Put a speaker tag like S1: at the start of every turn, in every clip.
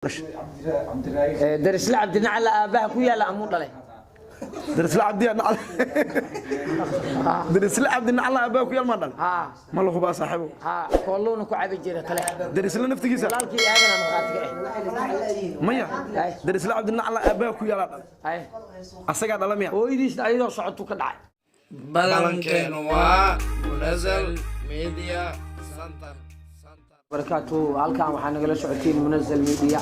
S1: Dhashay.
S2: Darisle Cabdi nacla aabbaha ku yaala amuu dhalay.
S1: Darisle Cabdi nacla, Darisle Cabdi nacla aabbaha ku yaal maa dhalay?
S2: Haa.
S1: Ma la hubaa, saaxiibo?
S2: Haa, koolluuna ku cabi jira tale.
S1: Darisle naftigiisa.
S2: Walaalkii aadana markhaatiga ah.
S1: Maya.
S2: Ay.
S1: Darisle Cabdi nacla aabbaha ku yaalaa dhalay?
S2: Ay.
S1: Asagaa dhala miya?
S2: Hooyadiisna ayadoo socotuu ka dhacay.
S3: Balankeenu waa Munazal Media Center.
S2: Barakaatu. Halkan waxaa nagala socotiin Munazal Media.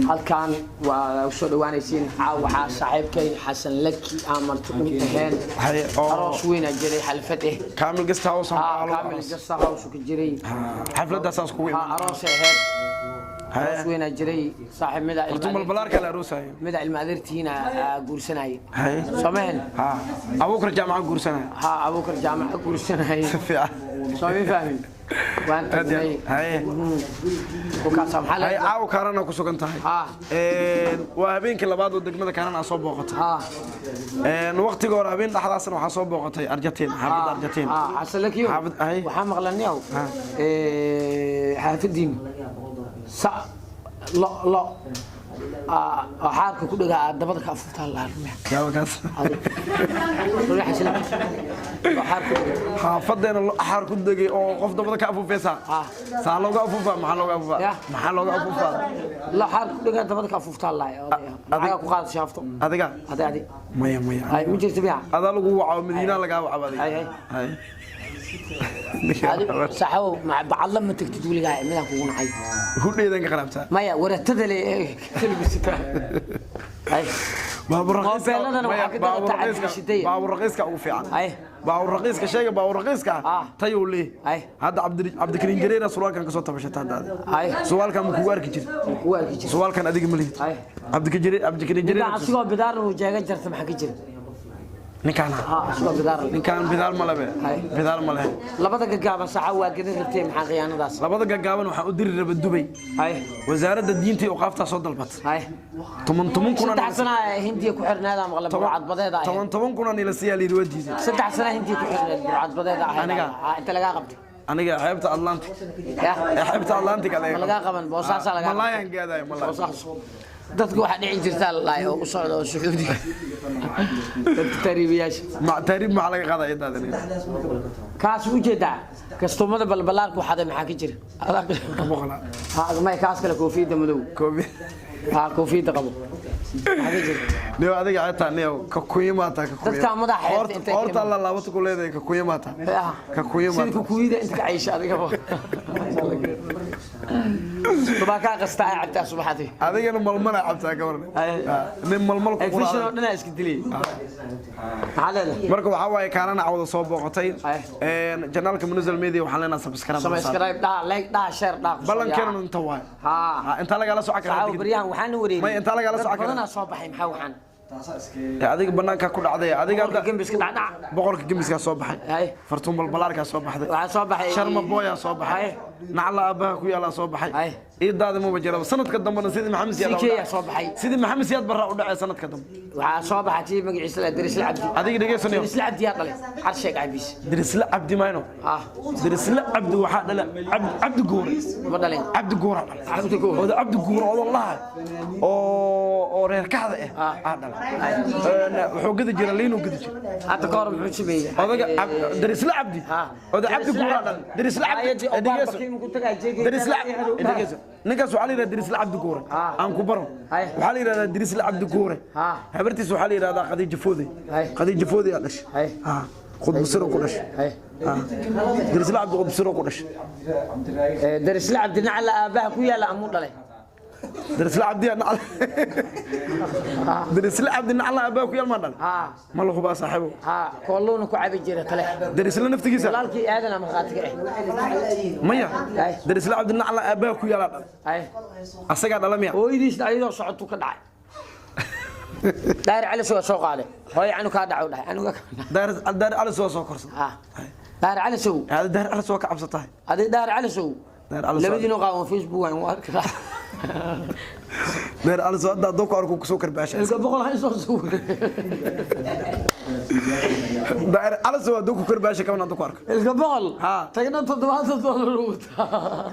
S2: Halkan waa usoo dhawaanaysiin. Caaw waxaa saaxiibkay Xasan Laki aan marti u aheen.
S1: Haye, oo
S2: aroos weynaa jiray, xalfad eh.
S1: Kaamil Guest House.
S2: Haa, Kaamil Guest House ka jiray.
S1: Xafladaasaas kugu
S2: haa
S1: iman.
S2: Aroosay ahayd, aroos weynaa jiray, saaxiib mida.
S1: Horta balbalaarka la aroosayo.
S2: Mida ilma adeertihiina guursanayay.
S1: Haye.
S2: Soomehen?
S1: Ha, Abuukar Jaamaca guursanaya.
S2: Haa, Abuukar Jaamaca guursanayay.
S1: Si fiican.
S2: Soo ma fahmin? Waan
S1: Aad iyo
S2: tagnay.
S1: aad. Haye.
S2: Kukaasa maxaa
S1: Haye.
S2: la
S1: Caawa Kaarana ku sugan tahay.
S2: Haa.
S1: Waa habeenkii labaad oo degmada Kaarana aa soo booqatay.
S2: Haa.
S1: Waqtiga hore habeen dhexdaasna waxaa soo booqatay Arjatiin, xaafadda Arjatiin.
S2: Haa, Xasan Lakiyo.
S1: Xaafad ay.
S2: Waxaa maqlaniyow xaafadiin sa lo lo oo xaarka ku dhagaa aad dabada ka afuuftaa la armaya.
S1: Yaaba kaas.
S2: Xasan Laki oo xaar ku dhagaa.
S1: Xaafadeena xaar ku degay oo qof dabada ka afuufeysa?
S2: Ah.
S1: Saa looga afuufaa? Maxaa looga afuufaa?
S2: Ya.
S1: Maxaa looga afuufaa?
S2: Lo xaar ku dhagaa dabada ka afuuftaa la lacagaa ku qaada shaafto.
S1: Adiga?
S2: Adi adi.
S1: Maya, maya.
S2: Ay, ma jirta biya.
S1: Adaa lagu wacaa, Madiinaa lagaa wacaa adiga.
S2: Hay, hay.
S1: Hay.
S2: Adi saxow bacadla ma tagtid weligaa, midaan kugu nacay.
S1: Hudheedan ka qaraabtaa.
S2: Maya, waratada le talbisita. Ay.
S1: Baabuur raqiiska.
S2: Moobeeladana waxaa ka
S1: Baabuur
S2: dadataa
S1: raqiiska.
S2: Cabdirashiidaya.
S1: Baabuur raqiiska ugu fiican.
S2: Ay.
S1: Baabuur raqiiska sheega, baabuur raqiiska.
S2: Ah.
S1: Tayuu leeyahay.
S2: Ay.
S1: Hadda Cabdikariin Jareera surwaalkan kasoo tabashata hadda adiga.
S2: Ay.
S1: Surwaalkan ma kugu arki jiri?
S2: Kugu arki jira.
S1: Surwaalkan adiga ma lihid.
S2: Ay.
S1: Cabdikariin Jareera.
S2: Ninkaan asigoo bidaar uu jeegan jarta maxaa ka jira?
S1: Ninkaan?
S2: Ha, asigoo bidaar leh.
S1: Ninkaan bidaal ma lebe.
S2: Ay.
S1: Bidaal ma lehe.
S2: Labada gaggaaban saxa waa gadan rabtee, maxaa khiyaanadaas?
S1: Labada gaggaaban waxaan u diri raba Dubay.
S2: Ay.
S1: Wasaaradda diinta iyo awqaaftaa soo dalbata.
S2: Ay.
S1: Toban toban kuna.
S2: 3 sana Hindiya ku xirnaada maqla, burcadbadeeda ahayd.
S1: Toban toban kuna nila siyaa layidhi, waa diiday.
S2: 3 sana Hindiya ku xirnaad, burcadbadeeda ahayd.
S1: Aniga?
S2: Ha, inta lagaa qabtay.
S1: Aniga xeebta Atlantic.
S2: Ya.
S1: Ee xeebta Atlantic.
S2: Ma lagaa qaban? Boosaasaa lagaa qabtay.
S1: Malaayaan gaadaya, malaay.
S2: Boosaaso dadku waxaa dhici jirtaa la oo u socda oo Sacuudiga, dadka taariibiyaasha.
S1: Ma taariib maxaa laga qaadaa iyadaada?
S2: Kaas u jeedaa kastumada balbalaarku xaday, maxaa ka jira?
S1: Boqolaa.
S2: Ha, may, kaas kale, koofiyadda madow.
S1: Koobi.
S2: Ha, koofiyadda qabo, maxaa ka jira?
S1: Niyo, adiga xitaa niyo ka kunya maata ka kunya.
S2: Dadka madaxa xeerta intay ka
S1: Horta alla laabata ku leedahay, ka kunya maata. Ka kunya
S2: sida
S1: maata.
S2: Kukuyida inta ka caysha adigaba subaa kaa qastaa ay cabtaa subaxdii.
S1: Adigana malmala cabtaa ka waran.
S2: Ay.
S1: Nin malmal ku
S2: Fishan oo
S1: quraacda.
S2: dhanaa iska dilay, maxaa leedahay?
S1: Marka waxaa waaye Kaanana cawda soo booqatay.
S2: Ay.
S1: Janaalka Munazal Media waxaan leenahay subscribe.
S2: Subscribe dhaha, like dhaha, share dhaha, ku soo
S1: Ballankeena
S2: yaaca.
S1: Inta waaye.
S2: Haa.
S1: Ha, inta lagala socon karaa.
S2: Saxaawo baryahan waxaan wareegay.
S1: May, inta lagala
S2: Dad
S1: socon karaa.
S2: badanaa soo baxay, maxaa waxaan?
S1: Ee, adiga banaanka ku dhacday adiga
S2: Boqorka
S1: hadda.
S2: gembiska dhacdhac.
S1: Boqorka gembiska soo baxay.
S2: Hay.
S1: Fartuun balbalaarkaa soo baxday.
S2: Waxaa soo baxay.
S1: Sharma Boya soo baxay.
S2: Hay.
S1: Nacla aabbaha ku yaalaa soo baxay.
S2: Hay.
S1: Iidaada maba jiraba sanadka dambena sidii Maxamed Siyaad
S2: CK yaa soo baxay.
S1: Sidii Maxamed Siyaad Barra u dhacay sanadka dambe.
S2: Waxaa soo baxay tii magaciisa la Darisle Cabdi.
S1: Adiga dhegeysanayo.
S2: Darisle Cabdi yaa dhalay? Carsheeg cabiis.
S1: Dirisle Cabdi mayno?
S2: Ah.
S1: Dirisle Cabdi waxaa dhala Cabdi Guure.
S2: Ma dhalin.
S1: Cabdi Guura dhalay.
S2: Cabdi Guure.
S1: Oda Cabdi Guure odo laha oo reer kaxda ah aa dhalay. Wuxuu gadi jira liinuu gadi jira.
S2: Hadda ka hor muxuu sameeyey?
S1: Odaga Dirisle Cabdi.
S2: Ha.
S1: Oda Cabdi Guura dhalay Dirisle Cabdi.
S2: Ayadii oo
S1: Dhegeyso.
S2: baarbakiin ku tagaa jeegay.
S1: Dirisle, dhegeyso. Ninkaas waxaa la yidhahdaa Dirisle Cabdi Guure.
S2: Ah.
S1: Aan ku baro.
S2: Hay.
S1: Waxaa la yidhahdaa Dirisle Cabdi Guure.
S2: Ah.
S1: Habartiis waxaa la yidhahdaa Khadiija Foode.
S2: Hay.
S1: Khadiija Foode yaa dhashay.
S2: Hay.
S1: Ha, khudbasiro ku dhashay.
S2: Hay.
S1: Ha. Dirisle Cabdi khudbasiro ku dhashay.
S2: Darisle Cabdi nacla aabbaha ku yaala amuu dhalay?
S1: Dirisle Cabdi yaa nacla, Dirisle Cabdi nacla aabbaha ku yaal maa dhalay?
S2: Haa.
S1: Ma la hubaa, saaxiibo?
S2: Haa, koolluuna ku cabi jira tale.
S1: Dirisle naftigiisa.
S2: Walaalkii aadana markhaatiga ah.
S1: Maya.
S2: Ay.
S1: Dirisle Cabdi nacla aabbaha ku yaalaa dhalay?
S2: Ay.
S1: Asagaa dhala miya?
S2: Hooyadiisna ayadoo socotuu ka dhacay. Daari Cali waa soo qaaday, hooyo anu kaa dhaco dhahay, anuga kaa dhacay.
S1: Daar Daar Cali soo korsan.
S2: Ha, Daari Cali sow.
S1: Hada Daar Cali soo ka cabsatahay.
S2: Adi Daari Cali sow.
S1: Daari Cali Sow.
S2: Labadiinoo qaawan Facebook waan u arkaa.
S1: Daahir Calasow hadda hadduu ku arko kusoo karbaasha.
S2: Ilka boqol ha isoo sawir.
S1: Daahir Calasow hadduu ku karbaasha kaban hadduu ku arko.
S2: Ilka boqol.
S1: Ha.
S2: Tagna $70 ugu taa.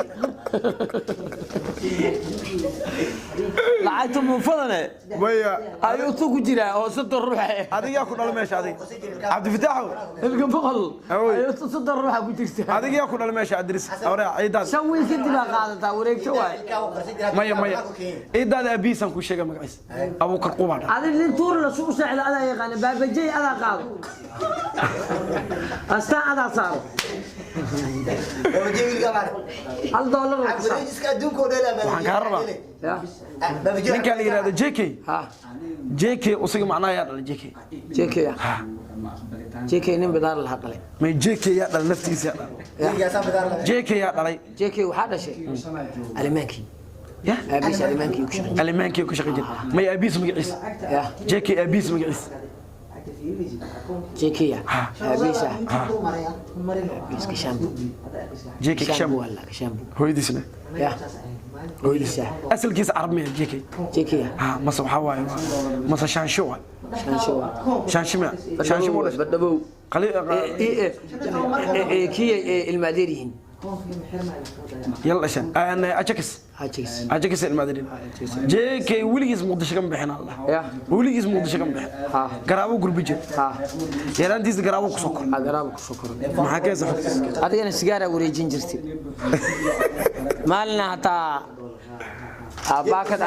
S2: Lacagta muufadane
S1: Maya.
S2: ayuu tu ku jiraa oo 30 ruux ah.
S1: Adigaa ku dhala meesha adiga. Cabdifataaxow.
S2: Ilka boqol
S1: Awoy.
S2: ayuu tu 30 ruuxa ku jirtaa.
S1: Adigaa ku dhala meesha Adris. Awre ciidaada.
S2: 5 wiil kadib aa qaadataa wareegto waay.
S1: Maya maya. Ciidaada abiisan ku sheega magaciisa. Abuukar Quba dhala.
S2: Adi nin tuur la suu seexda adaa yaqaana baabajey adaa qaado. Astaan adaa saaro. $1 oo ku saaro.
S1: Waxaan kaa rabaa.
S2: Ya.
S1: Ninka la yiraahdo JK.
S2: Ha.
S1: JK usiga macnaha yaa dhalay JK.
S2: JK ya. JK nin bidaar laha dhalay.
S1: May JK yaa dhalay naftiisa yaa dhalay. JK yaa dhalay.
S2: JK waxaa dhashay alimaankii.
S1: Ya.
S2: Aabihiis alimaankii ku shaqeeyay.
S1: Alimaankii ku shaqeeyay. May abiis magaciisa.
S2: Ya.
S1: JK abiis magaciisa.
S2: JK ya. Aabihiis ah. Aabihiis Kashambu.
S1: JK
S2: Kashambu
S1: Kashambu.
S2: wala Kashambu.
S1: Hooyadiisna.
S2: Ya. Hooyadiis ah.
S1: Asalkiisa Carab miya JK.
S2: JK ya.
S1: Ha mase waxaa waaye mase shaansho waay.
S2: Shaansho waa.
S1: Shaansho miya. Shaansho muu dhashay.
S2: Badhabow.
S1: Qali
S2: Kiya ilmaadeer yihiin.
S1: Yalla dhashan. Aan Ajax.
S2: Ajax.
S1: Ajax ilmaadeer. JK weligiis Muqdisho kama bixin Allah.
S2: Ya.
S1: Weligiis Muqdisho kama bixin.
S2: Ha.
S1: Garaabo gurbi jir.
S2: Ha.
S1: Yaraantiisa garaabo ku soo koray.
S2: Garaabo ku soo koray.
S1: Maxaa ka haysa?
S2: Adigana sigaaraa wareejin jirtay. Maalina hataa baakad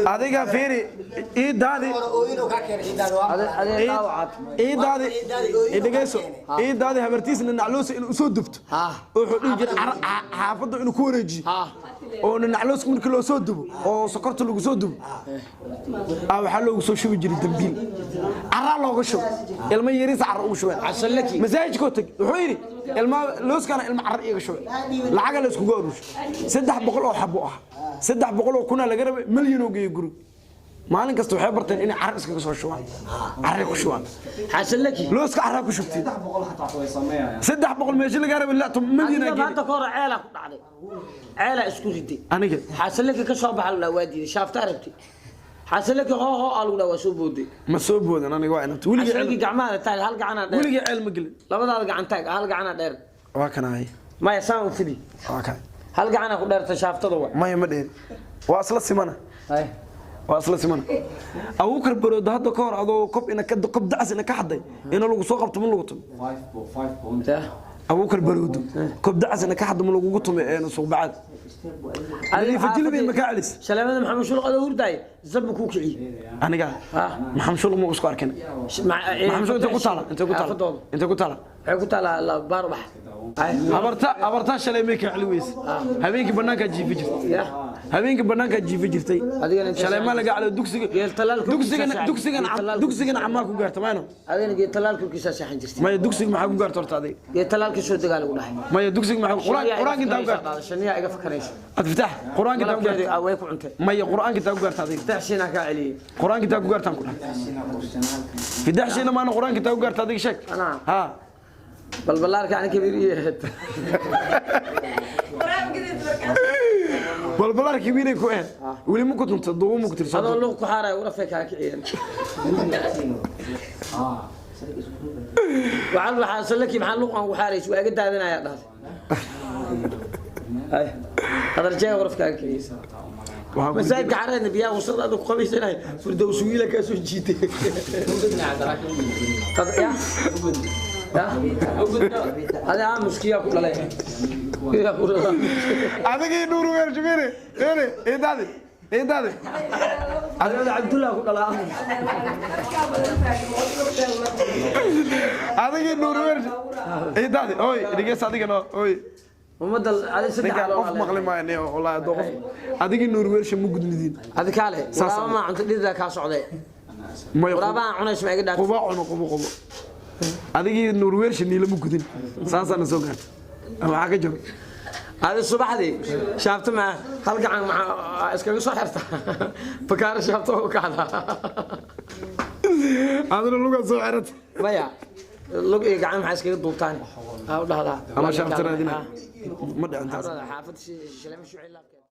S1: Adiga fiiri iidaadi iidaadi idhageyso iidaadi habartiisna nacloosa inuu usoo dubto. Wuxuu dhihi jiray xaafadda inuu ku wareejiyo. Oo naclooska markii loo soo dubo oo sokorta lagu soo dubo. Waxaa loogu soo shubi jiray dambiil. Carraa looga shubo. Ilmo yariis carra ugu shubeen.
S2: Casalaki.
S1: Masaajidkoo tag wuxuu yidhi ilma looskana ilmo carra iiga shubay. Lacaga la iskugu aruurshay. 300 oo xabo ah. 300 oo kuna laga rabay milyan oo geeyo guri. Maalin kasta waxay barteen inay carra iskaga soo shubaan. Carra ku shubaan.
S2: Casalaki.
S1: Looska carra ku shubteen. 300 meesha laga rabay la milyan
S2: Adiga
S1: oo geeyo.
S2: maanta ka hor ceelaa ku dhacday. Ceelaa isku riday.
S1: Aniga
S2: Xasalaki ka soo baxa la waa diiday shaafta aragtay. Xasalaki hoo hoo aa lagu dhahaa waa soo booday.
S1: Ma soo boodan aniga waa inanta weligii
S2: Xasalaki gacmaha taag hal gacanaa dheer.
S1: weligii ceel ma gelin.
S2: Labadaada gacan taag hal gacanaa dheer.
S1: Waa kanaay.
S2: Maya saan u fidi.
S1: Waa kan.
S2: Hal gacanaa ku dheerta shaaftada waa.
S1: Maya ma dheer. Waa isla simana.
S2: Hay.
S1: Waa isla simana. Abuukar Baroodo hadda ka hor adoo kob ina ka kob dacas ina ka xaday ina lagu soo qabto ma lagu tumo.
S2: Ya.
S1: Abuukar Baroodo kob dacas ina ka xado ma lagugu tumo ee suuq bacaad. Adiga fajilbi ma ka celis.
S2: Shaleemada Maxamed Shulq adoo hurdaay zab ku kiciye.
S1: Aniga Maxamed Shulq ma isku arkin. Maxamed Shulq inta ku taala inta ku taala inta ku taala.
S2: Waxay ku taala la baar bax.
S1: Abarta shalay ma ka celi weys. Habeenkii banaanka jiifi jirtay.
S2: Ya.
S1: Habeenkii banaanka jiifi jirtay.
S2: Adigana
S1: shalay ma laga calo dugsiga. Dugsiga dugsiga camaa ku gaartay maayno.
S2: Adigana geed talaal korkiisa seexan jirtay.
S1: Maya dugsiga maxaa ku gaartay horta adiga?
S2: Geed talaalka soo degaa lagu dhahay.
S1: Maya dugsiga maxaa quraanka intaa ku gaartay?
S2: Shaniya iga fakarayso.
S1: Adfitax quraanka intaa ku gaartay.
S2: Way ku cuntay.
S1: Maya quraanka intaa ku gaartay adiga.
S2: Fidaxshina ka celiyay.
S1: Quraanka intaa ku gaartaan ku dhahay. Fidaxshina maana quraanka intaa ku gaartay adiga sheeg.
S2: Ana.
S1: Ha.
S2: Balbalaarka ani kabiir iyo ahayd.
S1: Balbalaarka kabiir ku ahayd. Weli ma ku tunta duubo ma ku tirsan.
S2: Adoo luq ku xaaray ura fay kaa kiciyeen. Waxaan waxaa salaki maxaa luq aan ku xaarayso waa iga daadinaya dhahday. Hay. Hadal jeey ura kaa kiciyeen. Masaajidka xareedna biyaha wasaqda aad ku qabaysanay firdaws wiila ka soo jiitay. Ya. Ya. Hada aamuskiya ku dhalay. Ya ku dhalay.
S1: Adigii Nuur weer jibire. Eere eedaadi. Eedaadi.
S2: Adiga Abdullah ku dhalay aamus.
S1: Adigii Nuur weer. Eedaadi. Oy, dhigeys adiga no. Oy.
S2: Ummadda adi saddex
S1: qof maqli maayo wallahi doo qof. Adigii Nuur weersha ma gudnidin.
S2: Adi kaale. Waraaba ma cunto dhidida ka socday. Waraaba aan cunays ma iga dhaaf.
S1: Quba cuno qubo qubo. Adigii Nuur weersha niila ma gudin. Saasana soo gaartay. Waxaa ka jiro.
S2: Adi subaxdii shaabta ma hal gacan maxaa iskaga soo xirta. Bakaar shaabta u kacda.
S1: Adina luga soo xirat.
S2: Maya lug iyo gacan maxaa iskaga duubtaan. Ha u dhahdaa.
S1: Ama shaabta raadina. Ma dhicin taas.
S2: Xaafad shilama shucil.